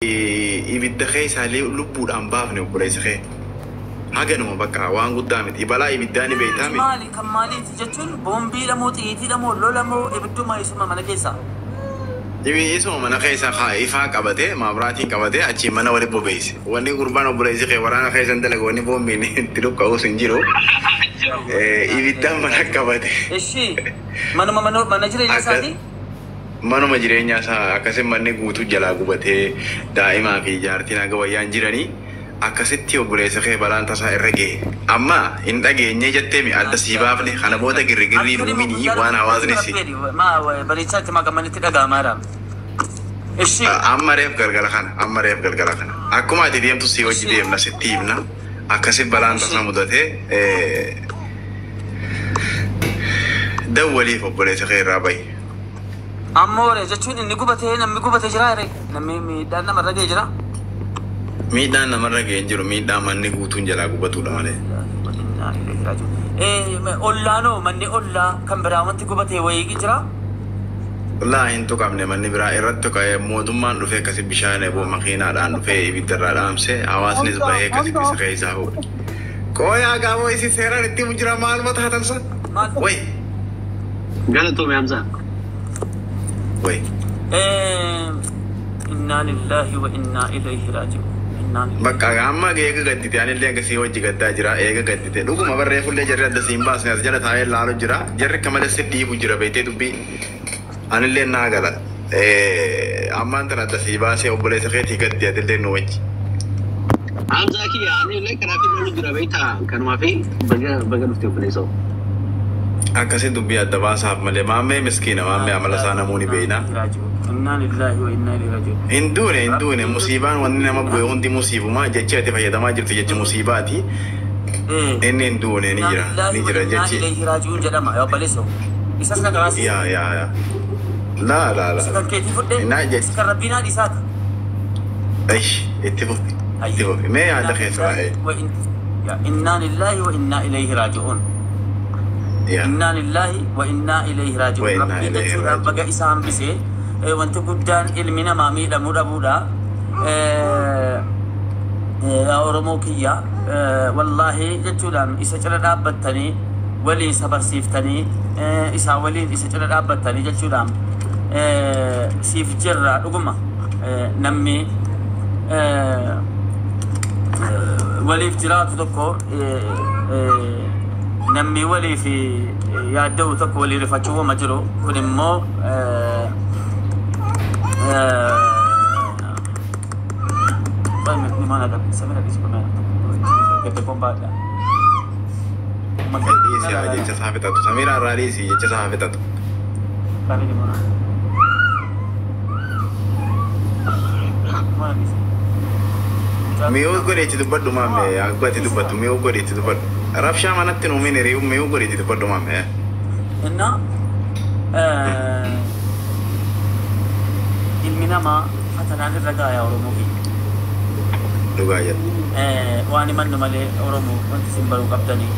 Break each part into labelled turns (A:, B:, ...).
A: Ibidda keessaa lubbuudhaan baafne obboleessa kee. Haganuma bakka waan guddaa miti. Balaa ibiddaa ni beektaa miti.
B: Maali kan maaliiti jechuun boombiidha moo xiyyiitiidha moo lola moo ibidduma isuma mana keessaa?
A: Isuma mana keessa ifaa qabatee maabraatiin qabatee achi mana wali bobeesse. Wanni gurbaan obboleessi kee waraana keessa hin dalagu, wanni boombiin itti dhukka'uus hin jiru. Ibiddaan mana qabate.
B: Ishi manuma mana jireenya isaatii?
A: Manuma jireenyaa isaa akkasi manni guutuu jalaa gubatee, daa'imaa fi jaartiin haga wayyaan jiranii akkasitti obboleessa kee balaan tasaa irra gahe. Amma hin dhageenye jettee mi adda sii baafne, kana booda girrigirrii uuminii waan hawaasni si.
B: Bareechaa itti makamanitti dhaga'amaadha. Ishi.
A: Amma reef galgala kana, amma reef galgala kana. Akkuma ati deemtu si hojii deemna, sitti himna. Akkasi balaan tasaa mudatee dawwaliif obboleessa kee irraa bahi.
B: Ammoo jechuun inni gubatee, namni gubatee jira ree, namni miidhaan namarra ga'ee jira.
A: Miidhaan namarra ga'ee hin jiru, miidhaan manni guutuun jalaa gubatudha malee.
B: Ollaanoo manni ollaa kan biraa wanti gubatee wayii jira.
A: Ollaa hin tuqamne, manni biraa irratti tuqa'ee mootummaan dhufee akkasi bishaan eboo makiinaadhaan dhufee ibiddarraa dhaamsee, hawaasnis bahee akkasitti isa keessaa fuudhe. Qooyaa gamoo isin seeraan itti jira, maaluma taatan sa? Wayi.
C: Galatoome Hamzaa.
A: Wayi.
B: Innaa lillahi wa innaa ilayhi raaji'uun.
A: Bakka amma eega gaddite, anillee akkasii hojii gaddaa jira, eega gaddite. Dhuguma barreeffullee jarri adda siin baasne, as jala taa'ee laalu jira. Jarri akka malee si dhiibu jira, beektee dubbii. Anillee naa gala. Ammaan tana adda sii baasee, obboleessa keetii gaddi atillee nu wajji.
C: Hamzaa kiyya, ani illee kanaaf lolu jira beektaa, kanumaa fi baga baga dhufte obboleessoo.
A: Akkasii dubbii adda baasaaf malee, maammee miskiina, maammee amala isaa namoonni beekna.
B: Innaa lillahi wa innaa ilayhi raaji'uun.
A: Hin duune, hin duune, musiibaan wanni nama bu'e hundi musiibuma, jechi ati fayyadamaa jirtu jechi musiibaati. Inni hin duune, ni jira, ni jira jechi.
B: Ilayhi raaji'uun jedhama yaa obboleessoo. Isas na garaasi.
A: Yaa yaa yaa. Laa laa
B: Isa
A: laa.
B: kan keetii fudhee.
A: Innaa jechi.
B: Isa kan rabbii naa dhiisaati.
A: Eish, itti fufi. Itti fufi. Mee yaada keessa waa'ee.
B: Innaa lillahi wa innaa ilayhi raaji'uun.
A: Yaa.
B: Innaa lillahi wa innaa ilayhi raaji'uun.
A: Wa innaa
B: Rabbii
A: ilayhi
B: jechuudhaan
A: raaji'uun.
B: Baga isa hambisee, wanti guddaan ilmi namaa miidhamuu dhabuudha. Yaa Oromoo kiyya, wallaahi jechuudhaan isa cina dhaabbattanii waliin sabarsiiftanii, isaa waliin isa cina dhaabbattanii jechuudhaan siif jirra dhuguma, namni waliif jiraatu tokko, namni waliif yaadda'u tokko walii rifachuu wama jiru kun immoo
A: Dhiisi haa jecha isaa fixatu. Samiraa irraa dhiisi, jecha isaa fixatu. Mi'uu godhe itti dubbadhu maamme, akka itti dubbattu mi'uu godhe itti dubbadhu. Rabshaa manatti nu min hiriyu, mi'uu godhe itti dubbadhu maamme.
B: እና ilmi namaa fatanaan irra gaaya, Oromoo kiyya.
A: Dhugaa jedha.
B: Waan himannu malee, Oromoo, wanti isin baruu qabdanii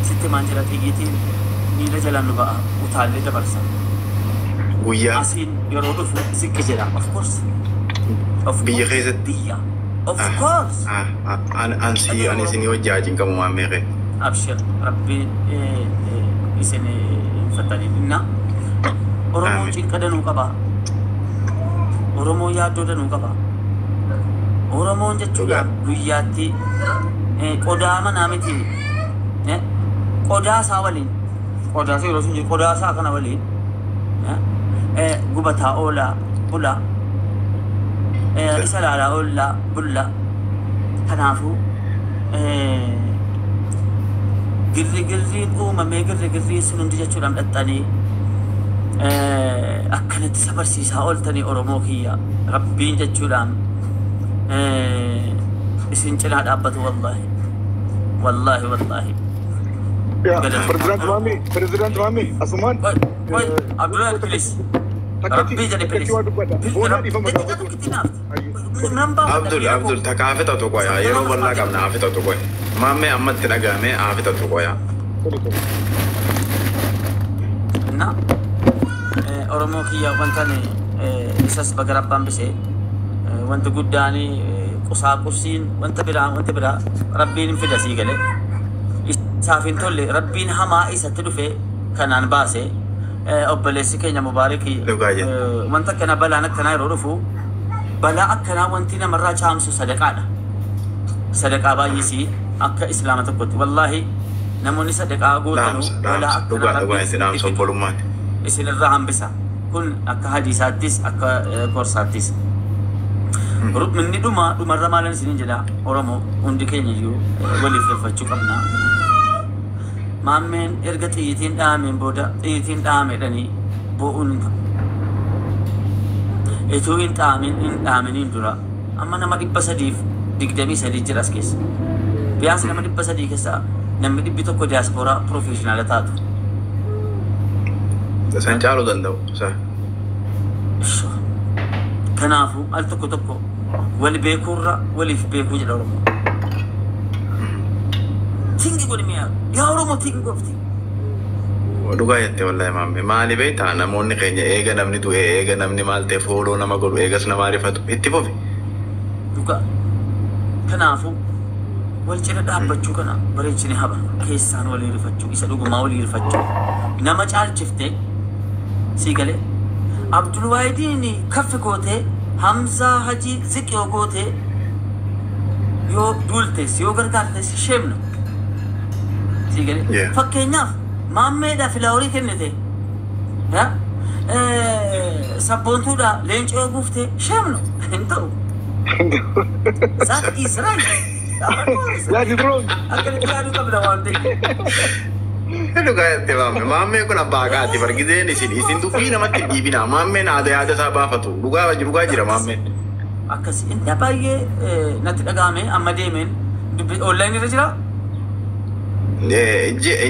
B: sitti maan jira, xiyyiitiin miila jalaan nu ba'a, utaallee dabarsa.
A: Guyyaa.
B: Asiin yeroo dhufu ziqqi jedha, of course. Of
A: Biyya
B: course.
A: keessatti.
B: Biyya. Of course.
A: Ansi ani isinii wajji hajin qabu maammee kee.
B: Abshir, rabbiin isin hin fattaniin. Inna Oromoon
A: Amiin.
B: cinqa danuu qaba. Oromoon yaaddoo danuu qaba. Oromoon jechuudha guyyaatti qodaa manaa miti, qodaa isaa waliin, qodaa isaa yeroo sun jiru, qodaa isaa kana waliin gubataa oolaa bulaa, isa laalaa oolaa bullaa. Kanaafuu girri girriin uumamee, girri girriin sun hundi jechuudhaan dhaxxanii akkanatti sabarsiisaa ooltanii, Oromoo kiyya, rabbiin jechuudhaan isin cinaa dhaabbatu, wallaahi wallaahi wallaahi.
D: President Mami, President Mami, asumaan.
B: Wait, wait, Abdullahi, please. Rabbii jedhe, please.
D: Takkatti waa dubbadha. Boonaa dhiifama gaafatu.
A: Abdul, Abdul, takka haa fixatu qoya, yeroo bal'aa qabna, haa fixatu qoya. Maammee ammatti dhagahame, haa fixatu qoya.
B: እና Oromoo kiyya, wanta isas baga rabbaan bisee Wanti guddaan qusaaqusiin wanta biraa rabbiin hin fida sii galee. Isaaf hin tolle rabbiin hamaa isatti dhufe kanaan baase obboleessi keenya Mubaarik
A: Dhugaa jette.
B: Wanta akkana balaan akkanaa yeroo dhufu balaa akkanaa wanti namarraa caamsu sadaqaadha. Sadaqaa baay'isii akka islaama tokkotti wallaahi namoonni sadaqaa gootanu
A: Dhaamsa
B: balaa
A: dhaamsa
B: akkanaa
A: dhugaa dhugaa
B: rabbiin
A: itti dhaamsa
B: isinitti fidu
A: obbolummaati.
B: Isinirraa hambisa. Kun akka hadiisaattis akka gorsaattis. Inni dhuma dhumarra maalan isinin jedha Oromoo hundi keenya iyyuu waliif hirfachuu qabna. Maammeen erga xiyyitiin dhahameen booda xiyyitiin dhahame jedhanii boo'uun hin ta'u. Ituu hin dhahamin hin dhahaminiin dura amma nama 323 jira as keessa. Biyaas nama 300 keessaa namni 100 diyaaspooraa professional taatu.
A: Isaan caaluu danda'u. Isa.
B: Kanaafuu al tokko tokko wal beekuurra waliif beekuu jedha Oromoo. Tingi godhi mi'a yaa Oromoo tingi goofti.
A: Dhugaa jette wallahi maamme. Maali beektaa namoonni keenya eega namni du'e eega namni maal ta'e follow nama godhu eegas nama rifatu itti fufi.
B: Dhugaa. Kanaafuu wal cina dhaabbachuu kana bareechine haba keessaan walii rifachuu isa dhugumaa walii rifachuu nama caalchiftee sii galee Abdulwaayidiin kaffi gootee Hamzaa Hajii ziq yoo gootee yoo duultes yoo gargaartes sheemna sii galee fakkeenyaaf maammeedhaa filaaworii kennite yaa sabboontuudhaa leencoo yoo guuftee sheemnu hin ta'u. That is right.
D: That is wrong.
B: Akkamitti yaaduu qabna waan ta'eef.
A: Dhugaa jette maamme. Maammeen kun abbaa haqaati bargizeen isin dubbii namatti hin dhiibina. Maammeen aadaa yaada isaa baafatu. Dhugaa dhugaa jira maammeen.
B: Akkas inni baay'ee natti dhagahame amma deemeen dubbi online irra jira.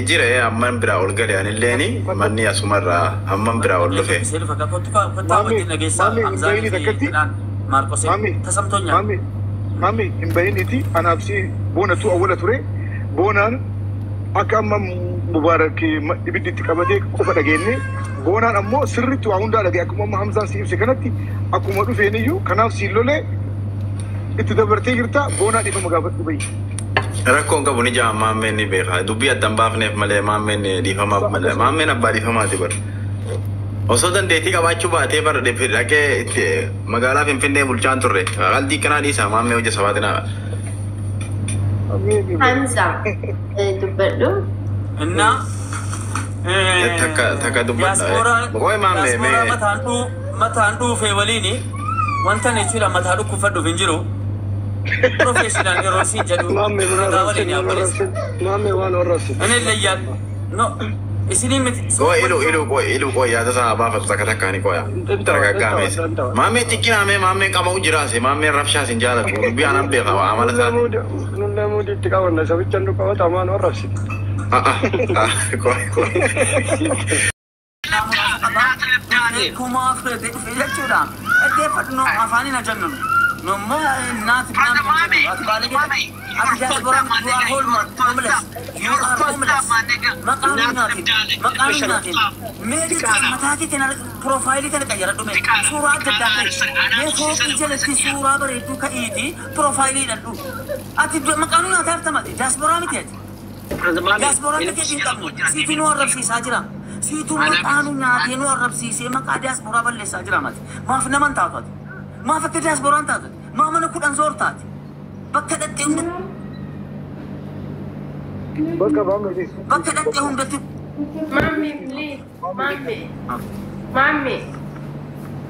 A: Jira amman biraa ol gale anilleeni manni asumarraa amman biraa ol dhufe.
B: Dubbisee dhufa kottu kottaa
D: Maami,
B: wajjin dhageessaa
D: maami, hin
B: Hamzaa
D: bayini
B: fi
D: takkatti.
B: Kanaan Maarqosee
D: Maami,
B: tasamtoonyaa.
D: maami, maami hin bayiniiti anaaf si boonatu awwala ture. Boonaan akka amma Mubaarak ibiddi itti qabatee qofa dhageenye. Boonaan ammoo sirriitti waa hundaa dhagee akkuma amma Hamzaan si ibse kanatti akkuma dhufeen iyyuu kanaaf si lolee itti dabartee jirta boonaa dhiifama gaafadhu bayi.
A: Rakkoon qabu ni jaa maammeen ni beeka. Dubbii addan baafneef malee maammeen dhiifamaaf malee. Maammeen abbaa dhiifamaati bara. Osoo dandeettii qabaachuu baatee bara dhaqee itti magaalaa Finfinnee bulchaan turre. Qaldii kanaa dhiisaa maammee hojii sabaatinaa.
E: Hamza dubbadhu.
B: እና
A: Takka takka dubbadha. Qoy maammee
B: diaspora
A: mee.
B: Mataan dhuufee waliini wanta jechuudha mataa dhukkubfadhuuf hin jiru. Professional yeroo siin jedhu
F: Maamme
B: nagaa waliin yaa obboleessa.
F: Maamme waan warraabsin.
B: Ani layyaa no isinii miti.
A: Qoy ilu ilu qoy ilu qoy yaada isaa baafatu takka takkaani qoya. Dargaggamees. Maammee xiqqinaamee maammeen qama'u jiraase maammeen rabshaas hin jaalatu. Dubbii aanan beeka amala isaati.
F: Nullee muudii itti qabanna sabicha nu qabata waan warraabsin.
A: Qoy qoy.
B: Kumaa fudhatee dhufe jechuudha. Dhaggeeffadhu nu afaaniin ajannu. Nummoo naati ati baalee ati diaspora you are homeless. You are homeless. Maqaan naatiin maqaan naatiin mee jechuudha mataa kee kana profile kana qayyaradhu mee suuraa adda addaa ta'e mee fooqii jalatti suuraa bareedduu ka'iiti profile hidhadhu. Ati maqaan nyaataa hartamate diaspora miti ati. Diasporaan akka hin qabnu siitu nu arrabsiisaa jira. Siitu maqaa nu nyaatee nu arrabsiisee maqaa diyaasporaa balleessaa jira mati. Maaf nama hin taatu ati? Maaf akka diyasporaan taatu? Maa mana 10 zoor taate? Bakka dhattee hunda
D: Bakka maamme
B: bakka dhattee hundatti.
E: Mami, please. Mami. Mami.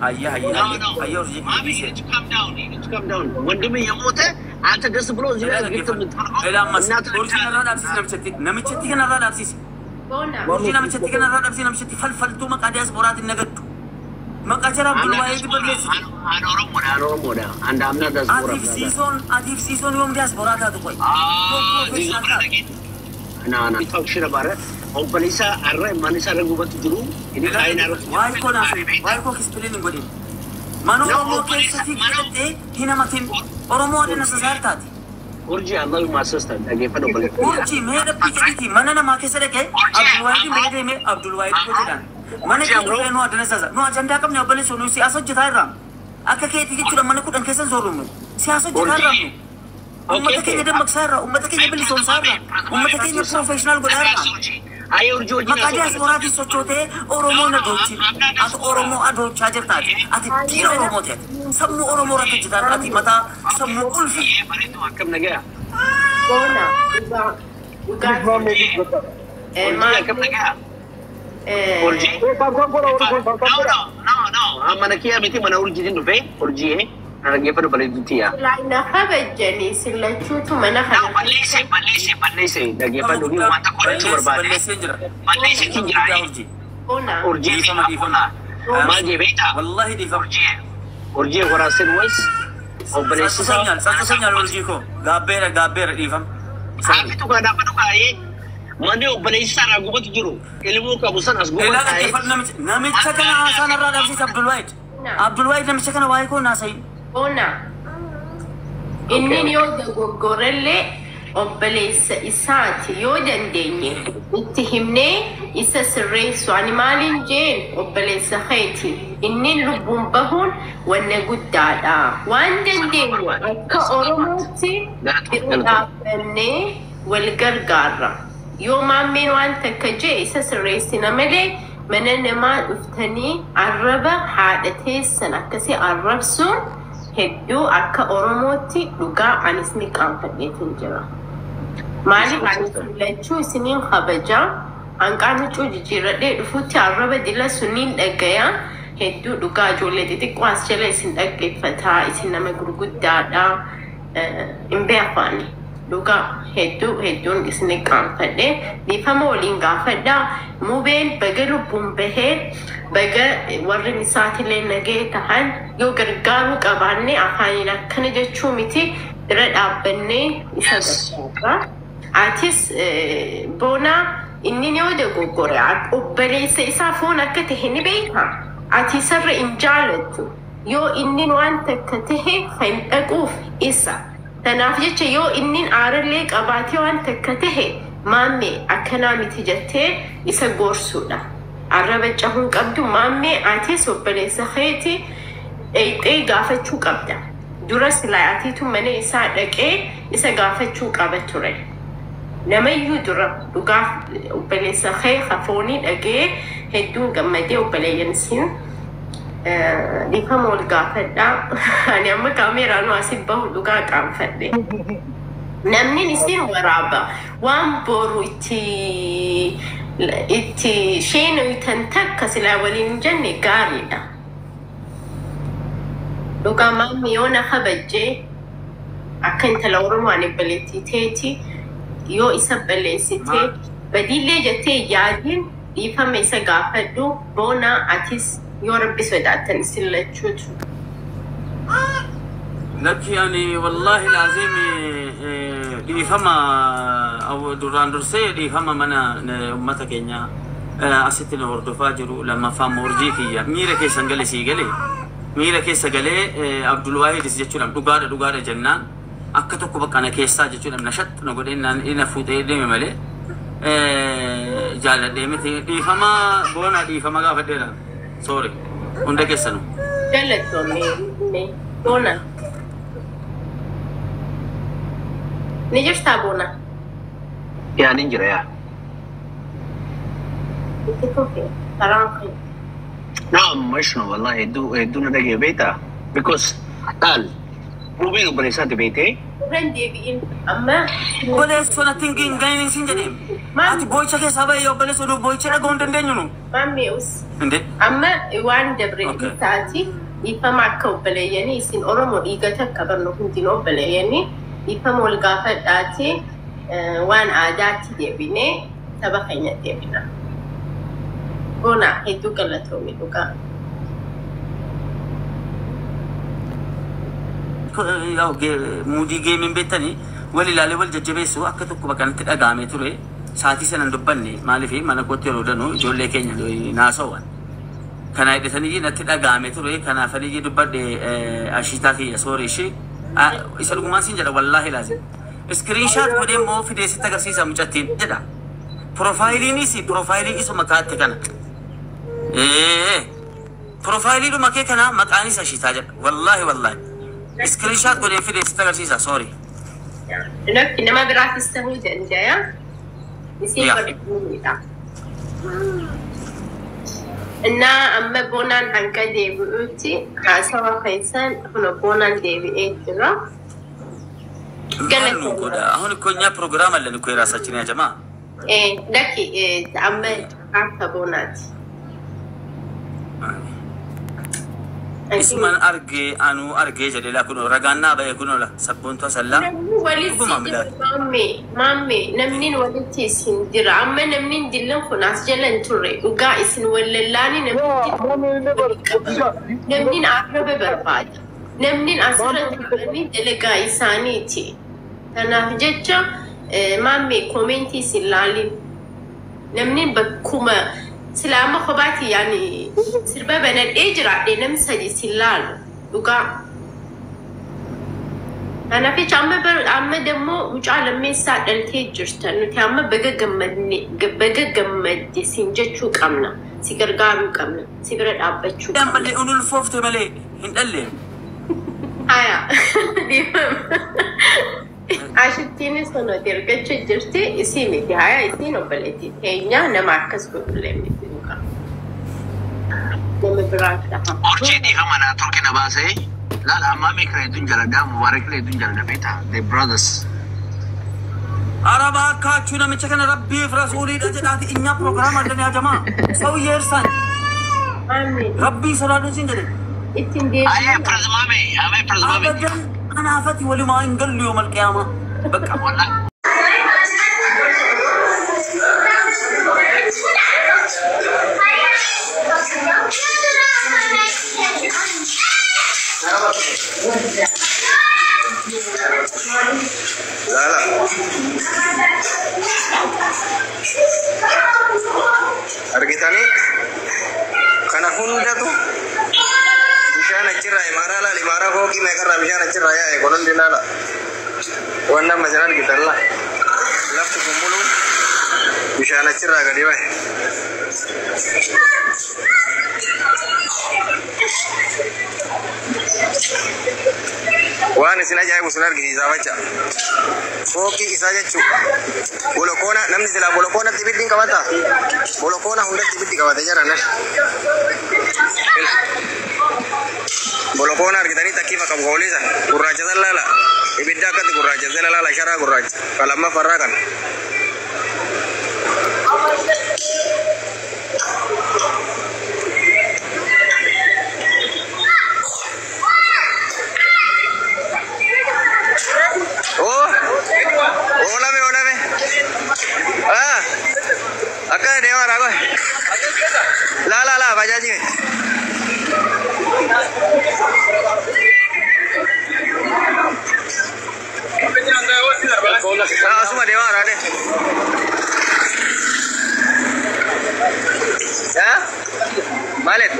B: Hayya hayya hayya hayya hojii
C: ማሚ calm down, you need to calm down. ወንድምህ የሞተ አንተ ደስ ብሎ እዚህ ላይ gift የምታደርገው
B: Elaamas
C: እናትህ
B: urjii narraa dhaabsisi namichatti namichatti kanarraa dhaabsisi.
E: Bona.
B: Urjii namichatti kanarraa dhaabsisi namichatti falfaltuu maqaa diyasporaatiin nagaddu. Maqaa jara Abdulwaayid balleessitu.
C: አንድ አምና ዲያስፖራ
B: Atiif siisoon atiif siisoon yoom diyaasporaa taatu qoy? Yoom taatu?
C: ና ና obboleessa arra mana isaa irra gubatu jiru inni kaayina irra
B: Waa'ee koo naaf waa'ee koo explain hin godhin. Mana Oromoo keessatti hidhattee hin hamatin. Oromoo adana sasaar taate.
C: Urjii Allah my sister dhaggeeffadhu obboleessa.
B: Urjii mee dhabbii jedhiti mana namaa keessa dhaqee Abdulwaayid mee deemee Abdulwaayid koo jedhaan. Mana keessa dhufee nu adana sasa. Nu ajandaa qabne obboleessa nu siyaasa hojjetaa irraa. Akka keetii jechuudha mana 10 keessan soorrumu. Siyaasa hojjetaa irraa nu. Uummata keenya dammaqsaa irraa, uummata keenya bilisoomsaa irraa, uummata keenya professional godhaa irraa. Maqaa diyaaspooraatiin sochootee Oromoon adoochi. Ati Oromoo adoochaa jirtaati. Ati diina Oromoo ta'e. Sammuu Oromoo irratti hojjetaa ati mataa sammuu ulfi.
E: Boona dhugaa dhugaa
C: Mana kiyyaa miti mana urjiitiin dhufee urjii dhaggeeffadhu bareeduutti yaa.
E: Na kabajjanii sillachuutu mana kana.
C: Balleessee balleessee balleessee dhaggeeffadhu waan tokko jechuu barbaade.
B: Balleessee jira.
C: Balleessee jira.
E: Boona.
C: Urjii
B: Dhiifama dhiifama.
C: Maal jee beektaa?
B: Wallahi dhiifama.
C: Urjii waraabseen wayis obboleessisaa.
B: Sassoo sanyaal urjii koo gaabbeera gaabbeera dhiifama.
C: Haafitu kaa dhaabbatu kaayee manni obboleessisaa irraa gubatu jiru ilmuu qabu san as gubatu
B: Ilaa
C: kaayee.
B: dhaggeeffadhu namicha kana haasaan irraa dhabsiisa Abdulwaahid. Abdulwaahid namicha kana waa'ee koo naasayi.
E: Boona. Inni yoo dogoggorellee obboleessa isaati yoo dandeenye itti himnee isa sirreessu. Ani maaliin jeen obboleessa keeti. Inni lubbuun bahuun wanna guddaadha. Waan dandeenyu akka Oromootti bira dhaabbannee wal gargaarra. Yoo maammeen waan takka jee isa sirreessina malee mana namaa dhuftanii arraba haadha teessan akkasii arrabsuun hedduu akka Oromootti dhugaa anis ni qaanfadheetiin jira. Maaliif ani filachuu isiniin kabajaa hanqaa miccuu jijjiirradhee dhufutti arraba dila suniin dhagayaa hedduu dhugaa ijoollee xixiqqoo as jala isin dhaggeeffataa isin nama gurguddaadha hin beekani. Dhugaa hedduu hedduun isin qaanfadhee dhiifama waliin gaafadhaa mubeen baga lubbuun bahee baga warri isaatillee nagee tahan yoo gargaaruu qabaanne afaaniin akkana jechuu miti bira dhaabbannee isa gargaara. Atis boonaa inni yoo dogoggore obboleessa isaa foon akka tahe ni beeka. Ati isarra hin jaalattu. Yoo inni waan takka tahe kan dhaquuf isa. Tanaaf jecha yoo inni aarallee qabaatee waan takka tahe maammee akkanaa miti jettee isa gorsuudha. Arraba cahuun qabdu maammee atis obboleessa keeti dheeyxee gaafachuu qabda. Dura silaa atiitu mana isaa dhaqee isa gaafachuu qaba ture. Namayyuu dura dhugaaf obboleessa kee hafoonii dhagee hedduun gammadee obboleeyyan isin dhiifama wal gaafadhaa. Ani amma kaameeraan asii bahu dhugaa qaanfadhe. Namni isin waraaba waan boru itti sheenuutan takka silaa waliin hin jenne gaariidha. Dhugaa maammi yoo na kabajjee akka intala Oromoo ani obboleettii teeti yoo isa balleessitee badiillee jettee yaadiin dhiifama isa gaafadhu boonaa atis yoo rabbi sodaattan isin lachuutu.
B: Lakki ani wallahi laazim dhiifama duraan dursee dhiifama mana uummata keenya asitti na hordofaa jiru lammaffaa urjii kiyya miira keessan gale sii gale miira keessa galee Abdulwaahidis jechuudha dhugaadha dhugaadha jennaan akka tokko bakka na keessaa jechuudha na shat na godhee na fuutee deeme malee jaaladhee miti dhiifama boona dhiifama gaafadheera sorry hunda keessanu.
E: Galatoomee boona. Ni jirtaa boona?
C: Yaa nin jira yaa.
E: Itti fufi karaan kee.
C: No, mashno wallahi hedduu hedduu na dhagee beektaa because dhaal mubeen obboleessaati beektee.
E: Irraan deebi'in amma.
B: Obboleessoo natti hin gahin sin jedhee. Ati boo'icha keessaa bahee obboleessoo nu boo'icha dhaga'uu hin dandeenyu nu.
E: Maammee us.
B: Inde.
E: Amma waan dabre isaati dhiifama akka obboleeyyanii isin Oromoo dhiiga takka barnu hundinuu obboleeyyanii dhiifama wal gaafadhaati waan aadaatti deebinee saba keenya deebina. Boona hedduu galatoomii dhugaa.
B: Muudii geemiin beektanii wal ilaalee wal jajjabeessu akka tokko bakka natti dhaga'amee ture saatii sana hin dubbanne maaliif mana kootti yeroo danuu ijoollee keenya naasawwan. Kana hidhatanii natti dhaga'amee ture kanaafanii dubbadhe ashiitaa kiyya sooree ishee isa dhugumaan siin jedha wallaahi laazim. Iskiriinshaat godhee immoo fidee sitti agarsiisa mucattiin jedha. Piroofaayiliinis piroofaayilii isuma kaa'atte kana. Piroofaayiliidhuma kee kana maqaanis ashiitaa jedha. Wallaahi wallaahi. Iskiriinshaat godheen fidee sitti agarsiisa. Soori.
E: Lakki nama biraatis ta'uu danda'a. Isiin
B: Yaa.
E: barbaadudha. Innaa amma boonaan hanga deebi'utti haasawa keessan kun boonaan deebi'ee jira.
B: ማን ነው ጎዳ? አሁን እኮ እኛ ፕሮግራም አለን እኮ የራሳችን ያ ጀማ።
E: Lakki amma akka boonaati.
B: Isuman argee anuu argee jedhe laa kun ragaannaa ba'e kun ola sabboontuu asallaa.
E: Namni walitti
B: Dhuguma
E: jira
B: milaati.
E: maamme maamme namni walitti isin jira amma namni dillan kun as jala hin turre dhugaa isin wallallaani namni namni arraba barbaada namni asirra ta'anii dalagaa isaaniiti kanaaf jecha maamme koomentii isin laalin namni bakkuma silaama kophaati yaani sirba banadhee jiraadhe namni sadi isin laalu dhugaa. Kanaaf jecha amma amma dammoo mucaa lammeessaa dhaltee jirta nuti amma baga gammadne baga gammadde siin jechuu qabna si gargaaruu qabna si bira dhaabbachuu qabna.
B: Ammallee un ulfoofte malee hin dhalleen.
E: Haya dhiifama. Ashittiinis kun nuti argachuu jirti isii miti haya isiin obboleettii teenya nama akkas godhullee miti dhugaa. Nama biraa ta'a.
C: Urjii dhiifama naa turki na baasee laala ammaa meeqa hedduun jaaladha Mubaarak hedduun jaaladha beektaa the brothers.
B: ኧረ እባካችሁ namicha kana rabbiif rasuuliidha jedhaati እኛ ፕሮግራም አለን ያ ጀማ ሰውዬ እርሳን
E: Maammi
B: rabbii sodaadhuun siin jedhe.
E: Ittiin
C: Ayee
E: deebiin.
C: pirezimaame amee pirezimaame.
B: Abadan anaafati walumaa hin gallu yoo malqiyaama በቃ
C: Wallah.
A: Laala. Argitanii kana hundatu bishaan achirraa imaaraa laal imaaraa fooqii meeqarraa bishaan achirraa yaa'e kun hundi laala. Waan amma isin argitan laa. Lafti kun muluun bishaan achirraa gadi bahe. Waan isin ajaa'ibu isin argisiisaa facha. Fooqii isaa jechuun bolokoona namni silaa bolokoonatti ibiddi hin qabata. Bolokoona hundatti ibiddi qabate jara nan. Bolokoona argitanii takkiifa qabu hoolii sana gurraacha san laala. Ibidda akkatti gurraacha sana laala sharaa gurraacha. Kan lammaffaarraa kana. Oh, oolame oolame. Ah, akkana deemaa raagoo. Laa laa laa bajaajii. Ah, asuma deemaa raadee. Ah, maalet?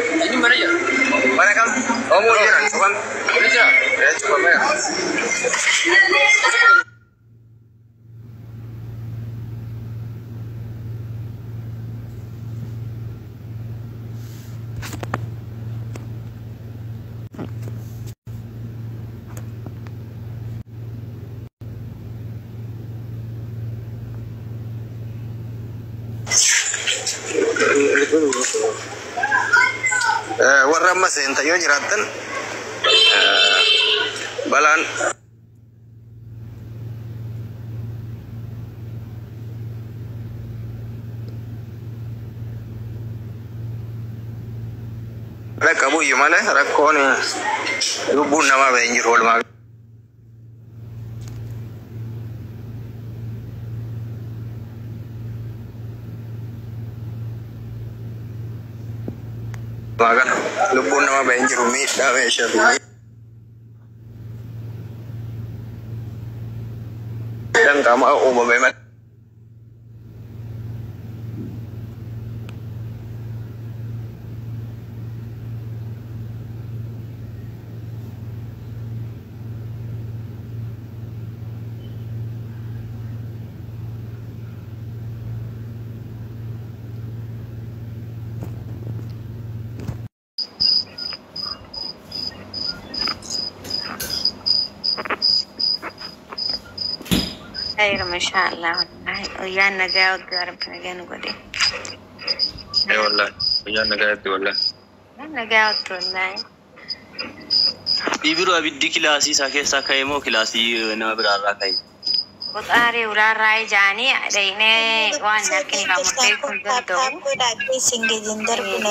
A: Mana kam? Oomuu jiran cufam. Eh, cufameera. Warra amma seentan yoo jiraattan balaan qabu iyyuu malee rakkoon lubbuun namaa ba'e hin jiru walumaa gala lubbuun namaa ba'e hin jiru miidhaa meeshaa fi miidhaan qaamaa uumame malee.
G: Khayr masha Allah. Wallahi guyyaan nagaa waggaa rabbi nagaa nu godhe.
H: Ee wallahi guyyaan nagaatti wallahi.
G: Nagaa wattu wallahi.
B: Ibiroo abiddi kilaasii isaa keessaa ka'e moo kilaasii nama biraarraa ka'e?
G: Qoxaaree ulaarraa ijaanii dhaynee waan harkini kan murteessuu hin danda'u.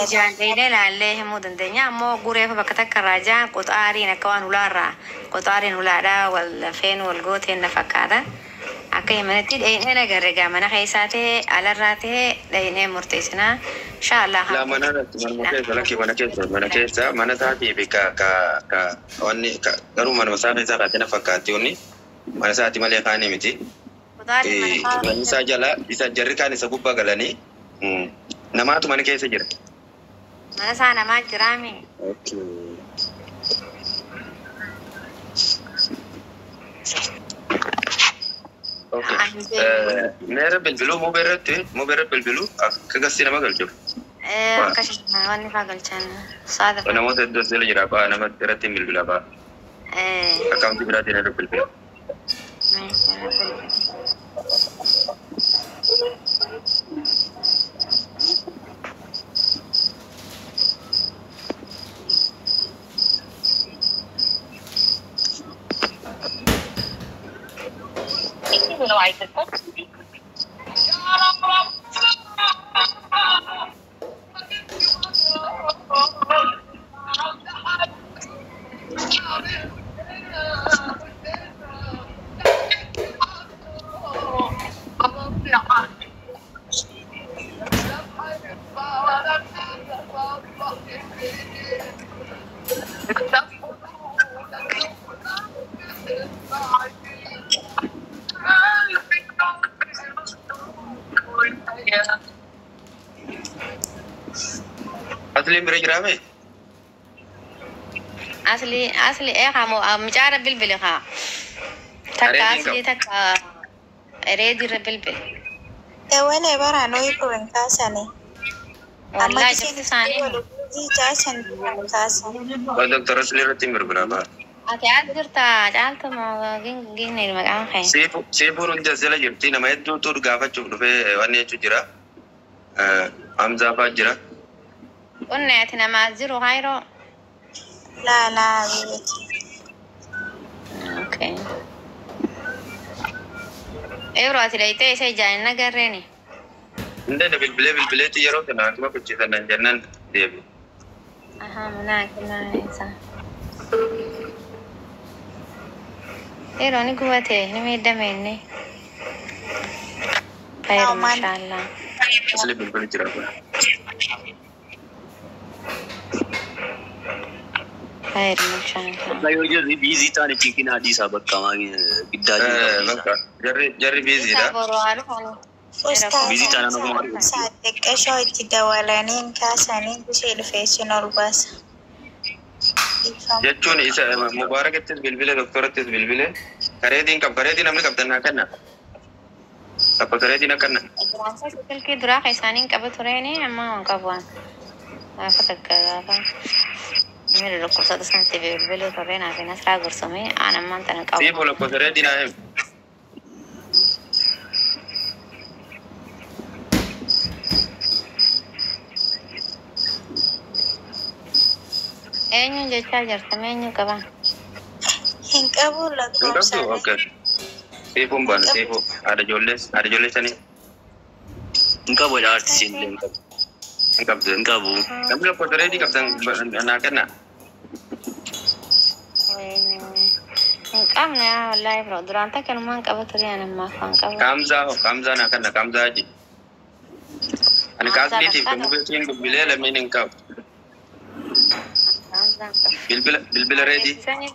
G: Ijaan dhaynee laallee himuu dandeenya. Ammoo gureefa bakka takka irraa jaan qoxaariin akka waan ulaarraa qoxaariin ulaadhaa wal lafeen wal gooteen na fakkaata. Akka himanitti dhaynee nagarre gaa mana keessaa ta'e alarraa ta'e dhaynee murteessinaa. Inshaallah.
H: Laa mana irratti manuma keessa lakkii mana keessa mana keessa mana isaatii fi ka ka ka wanni ka garuu manuma isaa keessaa kaatee na fakkaatti wanni mana isaati malee kaanii miti.
G: Qoxaariin mana isaa
H: Manni isaa jala isa jarri kaan isa gubbaa galanii namaatu mana keessa jira.
G: Mana isaa namaa jiraami.
H: Okay. Meera bilbiluu mubee irratti bilbiluu akka gassi nama galchu.
G: Akkasuma wanni faa galchan saada faa.
H: Namoota hedduu as jala jira ba'a nama irratti hin bilbila ba'a. Akkaawuntii biraatiin irra bilbila. Asliin bira jiraame?
G: Asli asli ee haa moo mucaara bilbili haa. Takka
H: Areediin
G: asli
H: qabu.
G: Takka reedirra bilbili.
I: Dawwalee baraan ho'i hin kaasani. Amma
G: Wallaahi
I: isheen
G: jirti isaanii.
I: Wal caasan kaasan.
H: Doktor Asli irratti hin bilbila ba'a.
G: Ati as jirta caaltu moo ginni maqaan kee?
H: Siifuun hundi as jala jirti nama hedduutu gaafachuuf dhufee wanni jechuu jira. Hamzaa fa'aa jira.
G: Qunne ati nama as jiru hayroo.
I: Laa laa biyyatti.
G: Okay. Ebroo ati dhayitee isa ijaan hin agarreeni.
H: Hundee bilbilee bilbileetti yeroo kana akkuma kuchiisan nan jennaan deebi.
G: Ahaa mana kennaa isa. Yeroo ni gubate ni miidhame inni. Khayr mashallah.
H: Asli bilbili jira.
G: Khayr mashallah.
B: Yoo jarri busy ta'an chicken adiisaa bakka giddaa jiru.
H: Bakka jarri busy
G: Isa
H: dha.
G: boru haa dhufani.
B: Busy ta'an akkuma argu.
I: Xiqqeeshoo itti dawwalanii hin kaasanii ishee dhufee isin ol baasa.
H: Jechuun isa Mubaarakittis bilbile doktorattis bilbile kareetiin qab kareetiin namni qabdan naa kenna. Tokko kareetiin akka kenna.
G: Silkii duraa kan isaaniin qaba tureeni amma hin qabu waan. Gaafa takka gaafa miira lakkoofsota sanatti bilbiluu turre naaf hin asirraa gorsame aan ammaan tana qabu.
H: Siifuu lakkoofsa reetii naa himi.
G: Eenyuun jechaa jirta eenyu qaba?
I: Hin qabu
H: Hin
I: lakkoofsa.
H: qabdu? Okay. Siifuun baanu siifuu haadha ijoollee sanii.
B: Hin qabu artistiin illee hin qabu.
H: Hin qabdu.
B: Hin qabu.
H: Namni lakkoofsa reetii qabdan naa kenna.
G: Hin qabne wallaahi bro duraan takka numaan qaba ture aan ammaaf waan qabu.
H: Kaamzaa hoo kaamzaa naa kenna kaamzaa haji. Ani kaasliitiif gamubeetiin bilbilee lameen hin qabu.
G: Kaamzaan qabu.
H: Bilbila bilbila reetii.
G: Sanii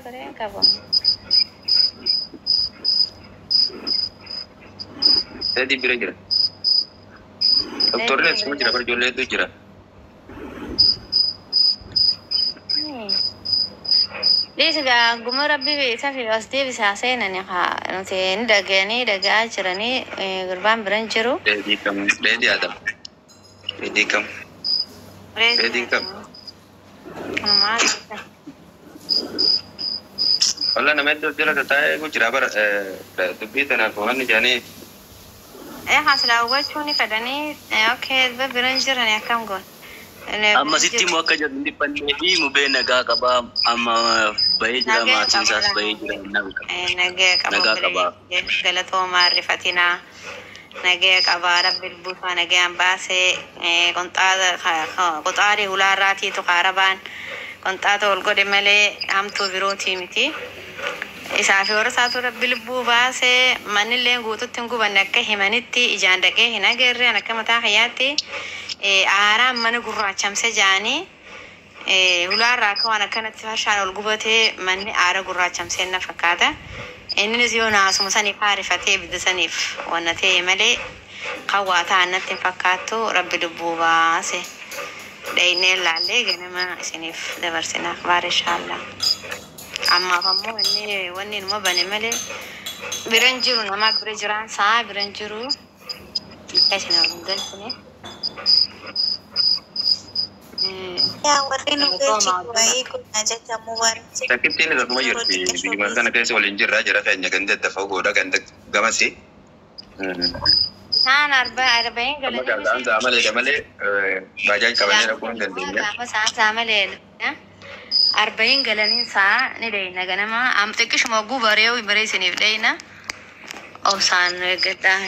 G: ture hin qabu.
H: Reetii bira jira. Doktorri asuma jira bara ijoollee hedduu jira.
G: Dhiisi gaa guma rabbi isa fi as deebisaa seenani haa nuti ni dhaga'anii dhaga'aa jiranii gurbaan biran jiru.
H: Reetii kam reetii Adam. Reetii kam reetiin kam.
G: Kanumaa.
H: Walla nama hedduu jala taa'ee jira bara dubbii tanaaf waan jedhanii.
G: Haasila hubachuu ni fedhanii okay biran jiran akkam goon.
B: Amma sitti immoo akka jedhu dhiphannee fi mubee nagaa qabaa amma bahee jira maatiin isaas bahee jira
G: Nagee qaba
B: nagaa qabaa.
G: Galatoomaa rifatinaa nagee qabaa rabbi buusaa nageen baasee qoxaarii hulaarraatiitu kaarabaan qonxaata ol godhe malee hamtuu birootii miti. Isaa fi warra isaatu rabbi lubbuu baasee mannillee guututti hin gubanne akka himanitti ijaan dhaqee hin agarre akka mataa kiyyaatti aaraan mana gurraachamse jaanii hulaarraa akka waan akkanatti farshaan ol gubatee manni aara gurraachamsee na fakkaata. Innis yoo naasuma saniif haarifatee ibidda saniif wanna ta'e malee kan waa ta'an natti hin fakkaattu rabbi lubbuu baase. Dhaynee laallee ganama isiniif dabarsina akhbaar inshaallah. Ammaaf ammoo inni wanni numa bane malee biran jiru nama bira jiraan sa'a biran jiru. Isin ol hin galchine.
I: Yaa warri nu galchitu waa'ee godhaa jecha Mubaarak.
H: Takkittiin akkuma jirti biyya kana keessa waliin jirra jira keenya ganda dafa godha ganda gamasi.
G: Isaan arba'in
H: Amma
G: galanii
H: gaazaan sa'a malee malee baajaaj qabannee dhaquu hin dandeenya.
G: Gaafa isaan sa'a malee arba'in galanii sa'a ni dheeyna ganama am xiqqishuma oguu baree baree isiniif dheeyna obsaan eeggadhaa.